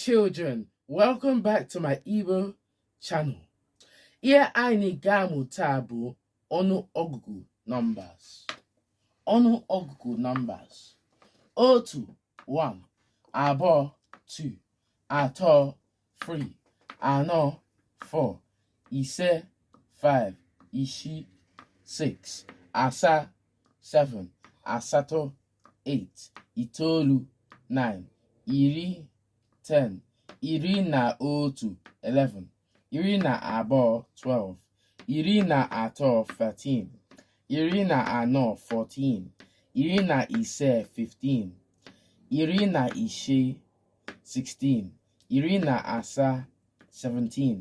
Children. Welcome back to my Igbo channel. Ihe anyị ga-amụ taa bụ ọnụ ọgụgụ numbers. Ọnụ ọgụgụ numbers. Otu, 1, abụọ, 2, atọ, 3, anọ, 4, ise, 5, isii, 6, asaa, 7, asatọ, 8, itoolu, 9, iri, 10, iri na otu, 11, iri na abụọ, 12, iri na atọ, 13, iri na anọ, 14, iri na ise, 15, iri na isii, 16, iri na asaa, 17,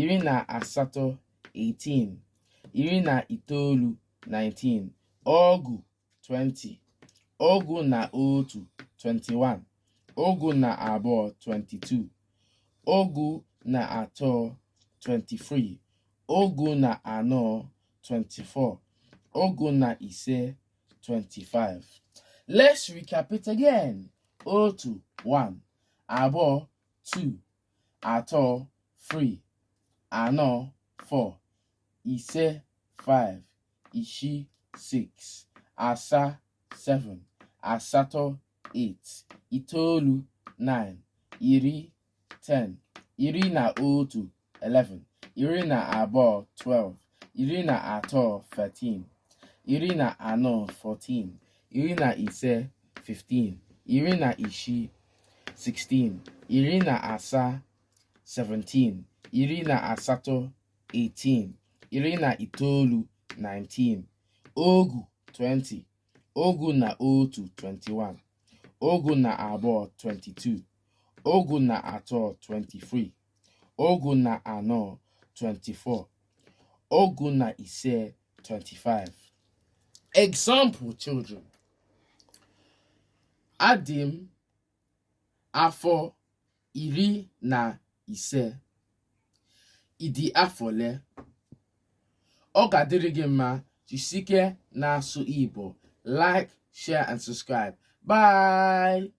iri na asatọ, 18, iri na itoolu, 19, ọgụ, 20, ọgụ na otu, 21, ọgụ na abụọ, 22, ọgụ na atọ, 23, ọgụ na anọ, 24, ọgụ na ise, 25. Let's recap it again. Otu, 1, abụọ, 2, atọ, 3, anọ, 4, ise, 5, isii, 6, asaa, 7, asatọ, 8, itoolu, 9, iri, 10, iri na otu, 11, iri na abụọ, 12, iri na atọ, 13, iri na anọ, 14, iri na ise, 15, iri na isii, 16, iri na asaa, 17, iri na asatọ, 18, iri na itoolu, 19, ọgụ, 20, ọgụ na otu, 21, ọgụ na abụọ, 22, ọgụ na atọ, 23, ọgụ na anọ, 24, ọgụ na ise, 25. Example, children. Adị m afọ 15. Ị dị afọ ole? Ọ ga-adịrị gị mma. Jisike na-asụ Igbo. Like, share and subscribe. Bye.